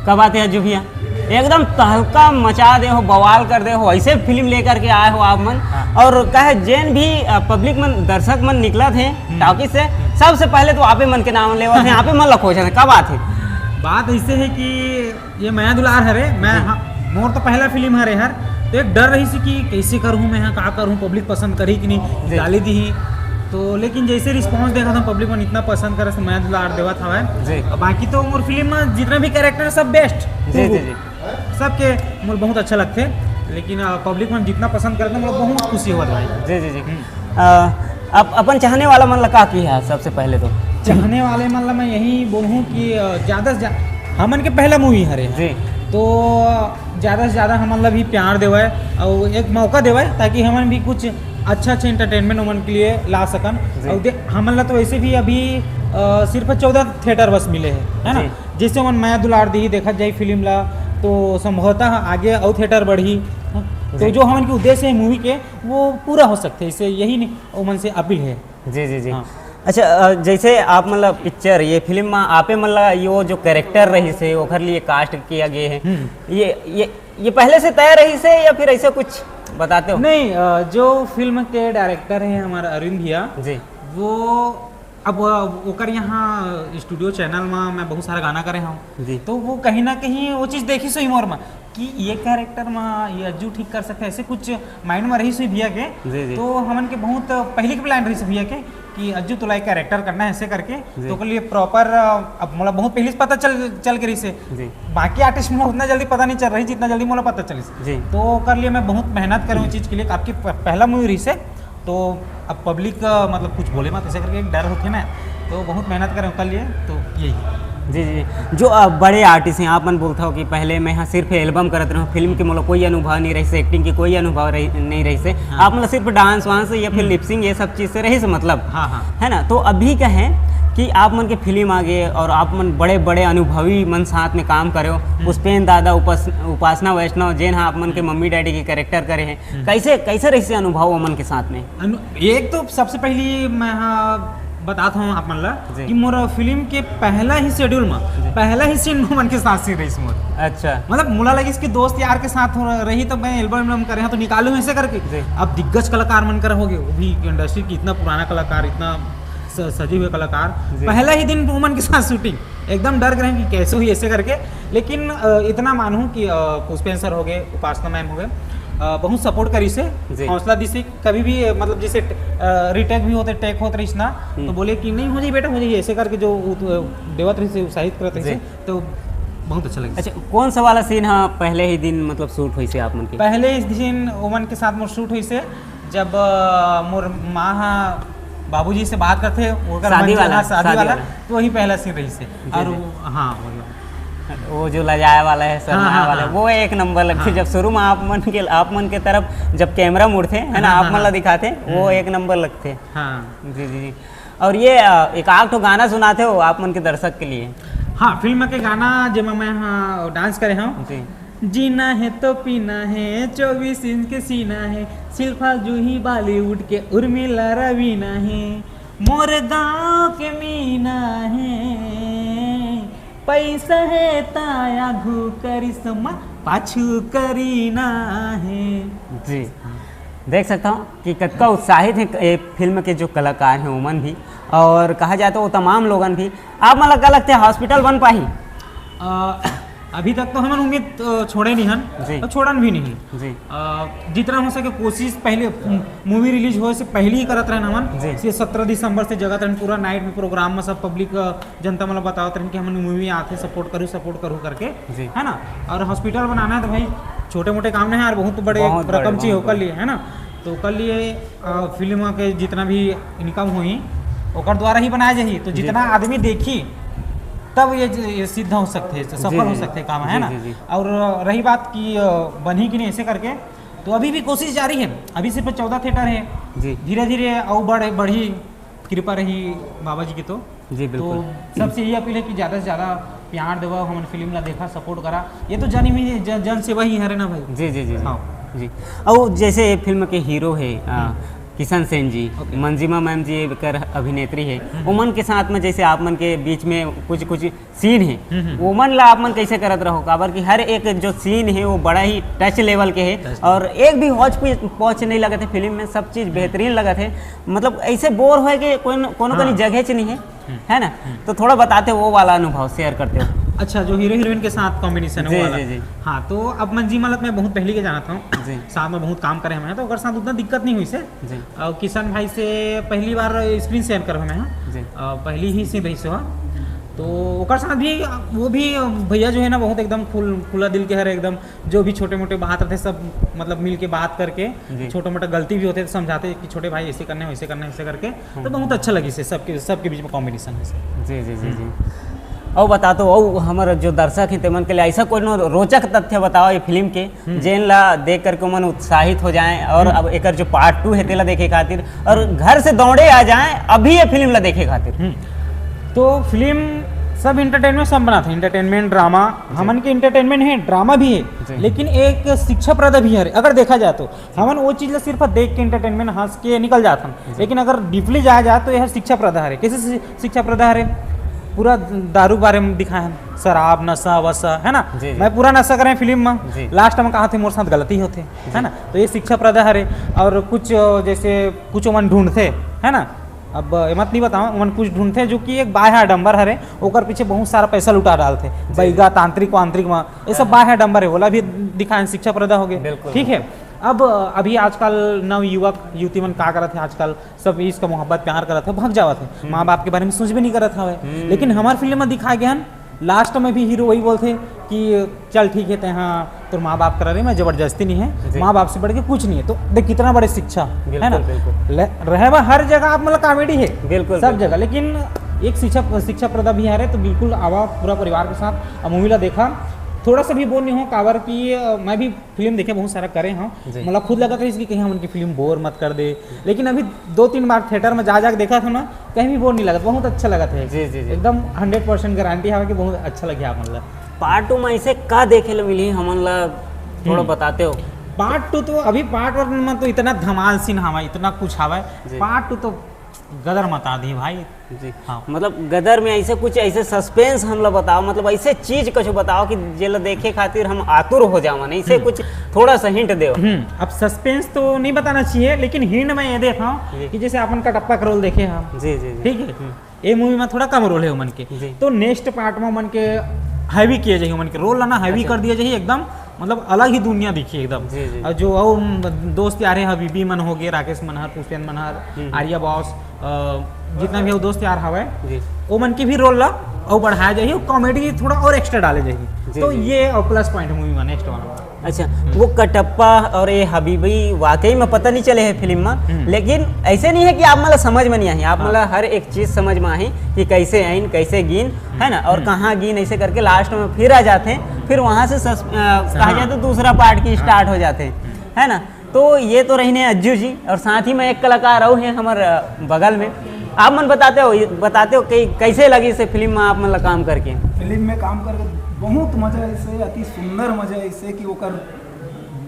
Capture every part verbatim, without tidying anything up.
का बात है अज्जू भैया, एकदम तहलका मचा दे हो, बवाल कर दे हो, ऐसे फिल्म लेकर के आए हो आप मन। हाँ। और कहे जेन भी अ, पब्लिक मन, दर्शक मन निकलत हे टॉकीज से, सबसे पहले तो आपे मन के नाम लेवत हे, आपे मन ला खोजत हे, का बात है? बात ऐसे है कि ये मया दुलार हरे, मैं, हाँ, मोर तो पहला फिल्म हरे हर, तो एक डर रही सी कि कैसे करूँ मैं, हाँ, का करूँ, पब्लिक पसंद करी कि नहीं, जी। गाली दी। तो लेकिन जैसे रिस्पॉन्स देखा था पब्लिक मन इतना पसंद करे, तो मया दुलार देवत हवय। जी। और बाकी तो मोर फिल्म में जितना भी कैरेक्टर सब बेस्ट। जी, जी, जी। सबके मोर बहुत अच्छा लगथे, लेकिन अ, पब्लिक मन जितना पसंद करथे, मोर बहुत खुशी होवत भाई। जी, जी, जी। हम्म। अ, आप अपन चाहने वाला मन ला का किहा सबसे पहले तो? चाहने वाले मन ला मैं यही बोलहूँ कि अ, ज्यादा से ज्यादा हमन के पहला मूवी हरे, जी। तो ज्यादा से ज्यादा हमन ला भी प्यार देवय और एक मौका देवय, ताकि हमन भी कुछ अच्छा अच्छा एंटरटेनमेंट ओमन के लिए ला सकन। जी। और दे-, हमन ला तो वैसे भी अभी अ, सिर्फ चौदह थिएटर बस मिले हैं, है ना? जी। जैसे ओमन मया दुलार दी ही देखत जाई फिल्म ला, तो संभवतः आगे अउ थिएटर बढ़ी, हाँ? तो जी। जो हमन के उद्देश्य है मूवी के, वो पूरा हो सकते हैं। इससे यही नहीं, ओमन से अपील है। जी, जी, जी। हाँ। अच्छा, अ, जैसे आप मतलब पिक्चर, ये फिल्म में आपे मतलब ये वो जो कैरेक्टर रही से, ओकर लिए कास्ट किया गया है, हम्म। ये, ये, ये पहले से तय रही से या फिर ऐसे कुछ बताते हो? नहीं, अ, जो फिल्म के डायरेक्टर है हमारा अरविंद भैया, जी। वो अब, अ, ओकर यहाँ स्टूडियो चैनल में मैं बहुत सारा गाना करे हूँ। जी। तो वो कहीं ना कहीं वो चीज़ देखी सोई मोर में कि ये कैरेक्टर में ये अज्जू ठीक कर सकते हैं, ऐसे कुछ माइंड में रही सोई भैया के। जी, जी। तो हमन के बहुत पहले के प्लान रही से भैया के कि अज्जू तोला एक कैरेक्टर करना है ऐसे करके। जी। तो ओकर लिए प्रॉपर, अ, अब मोला बहुत पहले से पता चल, चल के रही से। जी। बाकी आर्टिस्ट में उतना जल्दी पता नहीं चल रही जितना जल्दी मोला पता चलिस। जी। तो ओकर लिए मैं बहुत मेहनत करे हूँ चीज़ के लिए। आपकी प-, पहला मूवी रही से, तो अब पब्लिक, अ, मतलब कुछ बोले मत, ऐसे करके एक डर होते ना, तो बहुत मेहनत करे ओकर लिए, तो यही। जी, जी। जो, अ, बड़े आर्टिस्ट हैं, आप मन बोलता हो कि पहले मैं यहाँ सिर्फ एल्बम करत रहूँ, फिल्म के मोला कोई अनुभव नहीं रही से, एक्टिंग के कोई अनुभव रही, नहीं रही से, हाँ। आप मतलब सिर्फ डांस वांस या फिर हम्म। लिपसिंग, ये सब चीज़ से रही से मतलब, हाँ, हाँ। है ना? तो अभी का है कि आप मन के फिल्म आ गए और आप मन बड़े-बड़े अनुभवी मन साथ में काम करे हो, हम्म। पुष्पेंद्र दादा, उपास-, उपासना वैष्णव, जेन हा आप मन के हम्म। मम्मी डैडी के कैरेक्टर करे हैं, हम्म। कैसे, कैसे रही से अनुभव ओमन के साथ में? अनु-, एक तो सबसे पहली मैं, हाँ, बतात हूँ आप मन ला जी। कि मोर फिल्म के पहला ही शेड्यूल में जी। पहला ही सीन ओमन के साथ सीन रही मोर। अच्छा। मतलब मोला लगिस कि दोस्त यार के साथ हो रही तो मैं एल्बम एल्बम करे हाँ तो निकालूँ ऐसे करके। जी। अब दिग्गज कलाकार मन कर हो गए, वो भी इंडस्ट्री की इतना पुराना कलाकार, इतना स-, सजे हुए कलाकार। जी। पहला ही दिन ओमन के साथ शूटिंग, एकदम डर गए कि कैसे हुई ऐसे करके। लेकिन, अ, इतना मानूँ कि, अ, पुष्पेंद्र सर हो गए, उपासना मैम हो गए, अ, बहुत सपोर्ट करी से, जी। हौसला दी से, कभी भी, अ, मतलब जैसे ट-, अ, रीटेक भी होते, टेक होत रहीस ना, हम्म। तो बोले कि नहीं हो जाई बेटा, हो जाई, ऐसे करके जो उ-, अ, देवत रही से, उत्साहित करत रही जी। से, तो बहुत अच्छा लगे। अच्छा, कौन सा वाला सीन हा पहले ही दिन मतलब शूट हुई से आप मन के? पहले ही दिन ओमन के साथ मोर शूट हुई से, जब, अ, मोर माँ हा बाबूजी से बात करथे, ओकर शादी मंजू-, वाला, हाँ, शादी शादी वाला, वाला। तो वही पहला सीन रही से। जी, और जी। वो, हाँ, वही वाला। वो जो लजाए वाला है, हाँ, शर्माए हाँ, वाला है, हाँ। वो एक नंबर लगथे। हाँ। जब शुरू में आप मन के, आप मन के तरफ जब कैमरा मुड़थे, है ना, हाँ, आप हाँ, मन ला हाँ। दिखाथे, वो हम्म। एक नंबर लगथे। हाँ। जी, जी, जी। और ये, अ, एक आध ठो गाना सुनाते हो आप मन के दर्शक के लिए? हाँ, फिल्म के गाना जेमा मैं, हाँ, डांस करे हूँ। जी। जीना है तो पीना है, चौबीस इंच के सीना है, शिल्पा जूही बॉलीवुड के उर्मिला रवीना है, मोर गांव के मीना है, पैसा है ता आघू करिश्मा, पाछू करीना है। जी, देख सकता हूँ कि कतका उत्साहित है ये फिल्म के जो कलाकार हैं ओमन भी, और कहा जाए तो वो तमाम लोगन भी। आप मन ला का लगथे हॉस्पिटल बन पाही? अ, अभी तक तो हमन उम्मीद, अ, छोड़े नहीं हन, जी। और छोड़न भी नहीं। जी। अ, जितना हो सके कोशिश पहले, मू-, मूवी रिलीज होए से पहले ही करत रहन हमन। जी। से सत्रह दिसंबर से जगत रहन, पूरा नाइट में प्रोग्राम में सब पब्लिक, अ, जनता मन ला बतावत रहन कि हमन मूवी आथे, सपोर्ट करू, सपोर्ट करू करके, जी। है ना? और हॉस्पिटल बनाना है तो भाई छोटे मोटे काम नहीं है यार, बहुत बड़े बहुत बड़े, रकम चाहिए बहुत ओकर बड़े। लिए, है ना? तो ओकर लिए, अ, फिल्म के जितना भी इनकम होही, ओकर द्वारा ही बनाया जाही। तो जी। जितना आदमी देखी, तब ये ज-, ये सिद्ध हो सकथे, सफल जी, हो जी। सकथे काम, है जी, ना? जी, जी। और रही बात कि, अ, बनही कि नहीं ऐसे करके, तो अभी भी कोशिश जारी है। अभी सिर्फ चौदह थिएटर है। जी। धीरे-धीरे अउ बढ़े, बढ़ी, कृपा रही बाबा जी की तो। जी, बिल्कुल। तो सबसे यही अपील है कि ज़्यादा से ज़्यादा प्यार देवा, हमन फिल्म ला देखा, सपोर्ट करा। ये तो जन ही, जन, जन सेवा ही हरे ना भाई। जी, जी, जी, जी। हाँ। जी। और जैसे ये फिल्म के हीरो है, आ, हम्म। किशन सेन जी, OK। मंजिमा मैम जी एकर अभिनेत्री हे, हम्म। ओमन के साथ में जैसे आप मन के बीच में कुछ कुछ सीन हे, हम्म, हम्म। ओमन ला आप मन कैसे करत रहो? काबर कि हर एक जो सीन हे वो बड़ा ही टच लेवल के हे। टच। और एक भी हौच पौच नहीं लगत हे फिल्म में, सब चीज बेहतरीन लगत हे। मतलब ऐसे बोर होए के कोई न-, कोनो हाँ। कनी जगह च नहीं हे। हम्म। है ना? हम्म। तो थोड़ा बताते हो, वो वाला अनुभव शेयर करते हो। अच्छा, जो हीरो हीरोइन के साथ कॉम्बिनेशन है, जी, वो वाला। जी, जी। हाँ, तो अब मंजिमा ला मैं बहुत पहले के जानत हूँ। जी। साथ में बहुत काम करे हमें, तो ओकर साथ उतना दिक्कत नहीं हुई से। जी। और किशन भाई से पहली बार स्क्रीन शेयर कर हमें, हाँ। जी। और पहली ही सीन रही से, हाँ। तो ओकर साथ भी, वो भी भैया जो है ना, बहुत एकदम खुल-, खुला दिल के हरे एकदम, जो भी छोटे मोटे बात रहते सब मतलब मिल के बात करके, जी। छोटा मोटा गलती भी होते तो समझाते कि छोटे भाई ऐसे करने हैं, वैसे करने हैं, ऐसे करके। हम्म। तो बहुत अच्छा लगी से सबके, सबके बीच में कॉम्बिनेशन है से। जी, जी, जी, जी। और बता तो, और हमर जो दर्शक हैं, तेमन के लिए ऐसा कोनो रोचक तथ्य बताओ ये फिल्म के, हम्म। जेन ला देख करके मन उत्साहित हो जाएं और हम्म। अब एकर जो पार्ट टू है, तेला देखे खातिर और हम्म। घर से दौड़े आ जाएं अभी ये फिल्म ला देखे खातिर। हम्म। तो फिल्म सब एंटरटेनमेंट सब बनाथे, एंटरटेनमेंट, ड्रामा, जी। हमन के एंटरटेनमेंट है, ड्रामा भी है, जी। लेकिन एक शिक्षाप्रद भी है, अगर देखा जाए तो। हमन वो चीज ला सिर्फ देख के, एंटरटेनमेंट हंस के निकल जाथन, जी। लेकिन अगर डीपली जाया जाए तो यह शिक्षाप्रद हरे। कैसे शि-, शिक्षाप्रद हरे? पूरा दारू के बारे में दिखाए हैं, शराब, नशा वशा, है ना? जी, जी। मैं पूरा नशा करें फिल्म में, जी। लास्ट में कहा थे मोर साथ गलती होते, जी। है ना? तो ये शिक्षाप्रद हरे। और कुछ, अ, जैसे कुछ ओमन ढूंढथे, है ना? अब ये मत नहीं बताओ, ओमन कुछ ढूंढथे जो कि एक बाह्य आडंबर हरे, ओकर पीछे बहुत सारा पैसा लुटा डालथे, जी। बैगा, तांत्रिक वांत्रिक में, ये सब हाँ। बाह्य आडंबर है, ओला भी दिखाए, शिक्षाप्रद हो गए। बिल्कुल, ठीक है। बिल्कुल। अब अभी आजकल नव युवक युवती मन का करत है, आजकल सब इश्क मोहब्बत प्यार करत है, भाग जावत है, हम्म। माँ बाप के बारे में सोच भी नहीं करत हवे। हम्म। लेकिन हमार फिल्म में दिखाए गए हैं, लास्ट में भी हीरो वही बोलथे कि चल ठीक है, ते हाँ तोर माँ बाप करा रहे, मैं जबरदस्ती नहीं है, जी। माँ बाप से बढ़ के कुछ नहीं है। तो देख कितना बड़े शिक्षा, है बिल्कुल, ना? बिल्कुल। ले-, रहे बा हर जगह आप मतलब कॉमेडी है, बिल्कुल, सब बिल्कुल। जगह, लेकिन एक शिक्षा, शिक्षा प्रदा भी आ रहे, तो बिल्कुल आवा पूरा परिवार के साथ मूवी ला देखा, थोड़ा सा भी बोर नहीं हो, काबर कि, अ, मैं भी फिल्म देखे बहुत सारा करे हूँ, जी। मतलब खुद लगत रहिस कि कहीं हमन की फिल्म बोर मत कर दे, लेकिन अभी दो तीन बार थिएटर में जा जाके देखा था ना, कहीं भी बोर नहीं लगत, बहुत अच्छा लगत है। जी, जी, जी। एकदम हंड्रेड परसेंट गारंटी हवे कि बहुत अच्छा लगे आप मन ला। पार्ट टू में ऐसे का देखे ला मिलही हमन ला, थोड़ा हम्म। बताते हो? पार्ट टू तो अभी पार्ट वन में तो इतना धमाल सीन हवा, इतना कुछ हवा, जी। पार्ट टू तो गदर मचा दी भाई। जी। हाँ। मतलब गदर में ऐसे कुछ ऐसे सस्पेंस हमला बताओ, मतलब ऐसे चीज कुछ बताओ कि जेला देखे खातिर हम आतुर हो जावन, ऐसे हम्म। कुछ थोड़ा सा हिंट दो। हम्म, अब सस्पेंस तो नहीं बताना चाहिए, लेकिन हिंट मैं ये देता हूँ जी। कि जैसे अपन कटप्पा का रोल देखे हम। जी, जी, जी। ठीक है? हम्म। ये मूवी में थोड़ा कम रोल है ओमन के, जी। तो नेक्स्ट पार्ट में ओमन के हैवी किया जाही, ओमन के रोल ला ना हैवी अच्छा। कर दिया जाही एकदम, मतलब अलग ही दुनिया दिखी एकदम। जी, जी। और जो वो दोस्त यार हैं, हबीबी मन हो गए, राकेश मनहर, पुष्पेंद्र मनहर, हम्म। आर्या बॉस, अ, जितना भी वो दोस्त यार हवे, जी। ओमन के भी रोल ला और बढ़ाया जाही, और कॉमेडी थोड़ा और एक्स्ट्रा डाले जाही। जी, तो जी। ये और प्लस पॉइंट मूवी में नेक्स्ट वाला। अच्छा, हम्म। वो कटप्पा और ये हबीबी वाकई में पता नहीं चले है फिल्म में, हम्म। लेकिन ऐसे नहीं है कि आप मतलब समझ में नहीं आही, आप हाँ। मतलब हर एक चीज समझ में आही कि कैसे आइन, कैसे गीन, हम्म। है ना, और हम्म। कहाँ गीन, ऐसे करके लास्ट में फिर आ जाते हैं, फिर वहाँ से सस-, अ, कहा हाँ। जाए तो दूसरा पार्ट की हाँ। स्टार्ट हो जाते हैं, हम्म। है ना? तो ये तो रहिन हे अज्जू जी, और साथ ही में एक कलाकार अउ हे हमर, अ, बगल में। आप मन बताते हो, ये बताते हो कि कैसे लगिस फिल्म में आप मन ला काम करके? फिल्म में काम करके बहुत मजा आइस, अति सुंदर मजा आइस कि ओकर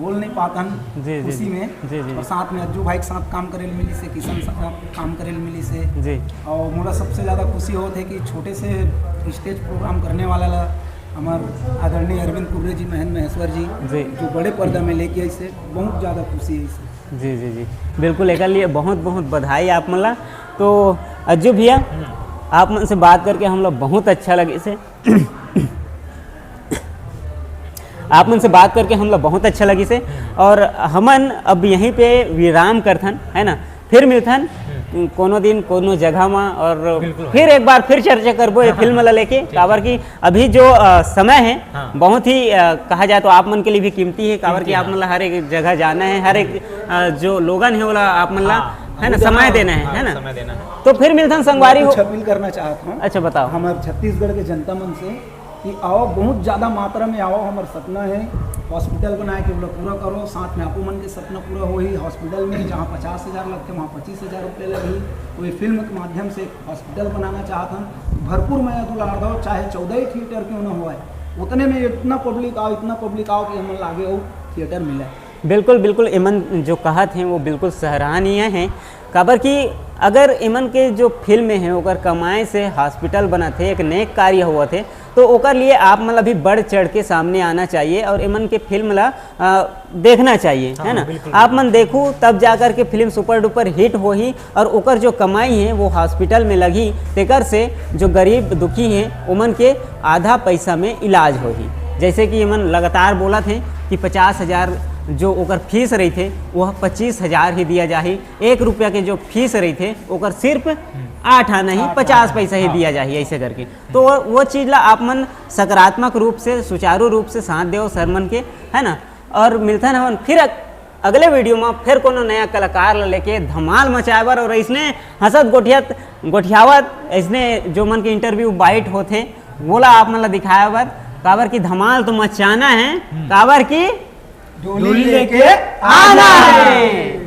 बोल नहीं पातन जी, जी, खुशी जी। में। जी, जी, और जी। साथ में अज्जू भाई के साथ काम करे ल मिलिस हे, किशन साथ काम करे ल मिलिस हे। जी। और मोला सबसे ज्यादा खुशी होत हे कि छोटे से स्टेज प्रोग्राम करने वाला ला हमर आदरणीय अरविंद कुर्रे जी, महेंद्र महेश्वर जी, जी। जो बड़े पर्दा में लेके आइस हे, बहुत ज्यादा खुशी है इसे। जी, जी, जी। बिल्कुल, एकर लिए बहुत, बहुत बधाई आप मन ला। तो अज्जू भैया, हम्म। आप मन से बात करके हम लोग बहुत अच्छा लगिस हे। आप मन से बात करके हम लोग बहुत अच्छा लगिस हे। हम्म। और हमन अब यहीं पे विराम करथन, है ना? फिर मिलथन, हम्म। कोनो दिन, कोनो जगह मा, और बिल्कुल भाई। फिर एक बार फिर चर्चा करबो ये फिल्म ला लेके, ठीक है। काबर कि अभी जो, अ, समय है, हाँ। बहुत ही, अ, कहा जाए तो आप मन के लिए भी कीमती है, काबर कीमती, कि आप हाँ। मन ला हर एक जगह जाना है, हर एक, अ, जो लोगन है, ओला आप मन ला, हाँ। है ना, मुझे समय हाँ, देना है, हाँ, है ना? समय देना है। तो फिर मिलथन संगवारी मैं हो। कुछ अपील करना चाहता हूँ। अच्छा, बताओ। हमारे छत्तीसगढ़ के जनता मन से कि आओ, बहुत ज़्यादा मात्रा में आओ, हमारा सपना है हॉस्पिटल बनाए के, ओला पूरा करो, साथ में आपो मन के सपना पूरा होही। हॉस्पिटल में जहाँ पचास हज़ार लगते, वहाँ पच्चीस हज़ार रुपये लगही। तो ये फिल्म के माध्यम से हॉस्पिटल बनाना चाहत हन, भरपूर मया दुलार दो, चाहे चौदह ही थिएटर क्यों ना होए, उतने में इतना पब्लिक आओ, इतना पब्लिक आओ कि हमन लागे अउ थिएटर मिले। बिल्कुल, बिल्कुल, एमन जो कहत हे वो बिल्कुल सराहनीय हे, काबर कि अगर एमन के जो फिल्म हे ओकर कमाई से हॉस्पिटल बनत हे, एक नेक कार्य होवत हे, तो ओकर लिए आप मन ला भी बढ़ चढ़ के सामने आना चाहिए और एमन के फिल्म ला, अ, देखना चाहिए, हाँ, है ना? बिल्कुल, आप मन देखू तब जा कर के फिल्म सुपर डुपर हिट होही और ओकर जो कमाई हे वो हॉस्पिटल में लगही, तेकर से जो गरीब दुखी हे ओमन के आधा पैसा में इलाज होही। जैसे कि एमन लगातार बोलत हे कि पचास हजार जो ओकर फीस रहिथे वो पच्चीस हजार ही दिया जाही, एक रुपया के जो फीस रहिथे ओकर सिर्फ आठ आना ही, आठ पचास आना। पैसा ही हाँ। दिया जाही, ऐसे करके। तो वो, वो चीज ला आप मन सकारात्मक रूप से, सुचारू रूप से साथ देव सर मन के, है ना? और मिलथन हमन फिर अग-, अगले वीडियो में फिर कोनो नया कलाकार ला लेके धमाल मचाए बर। और इसने हंसत गोठियत गोठियावत इसने जो मन के इंटरव्यू बाइट होथे, वोला आप मन ला दिखाए बर, काबर कि धमाल तो मचाना है, काबर कि डोली लेके आना है।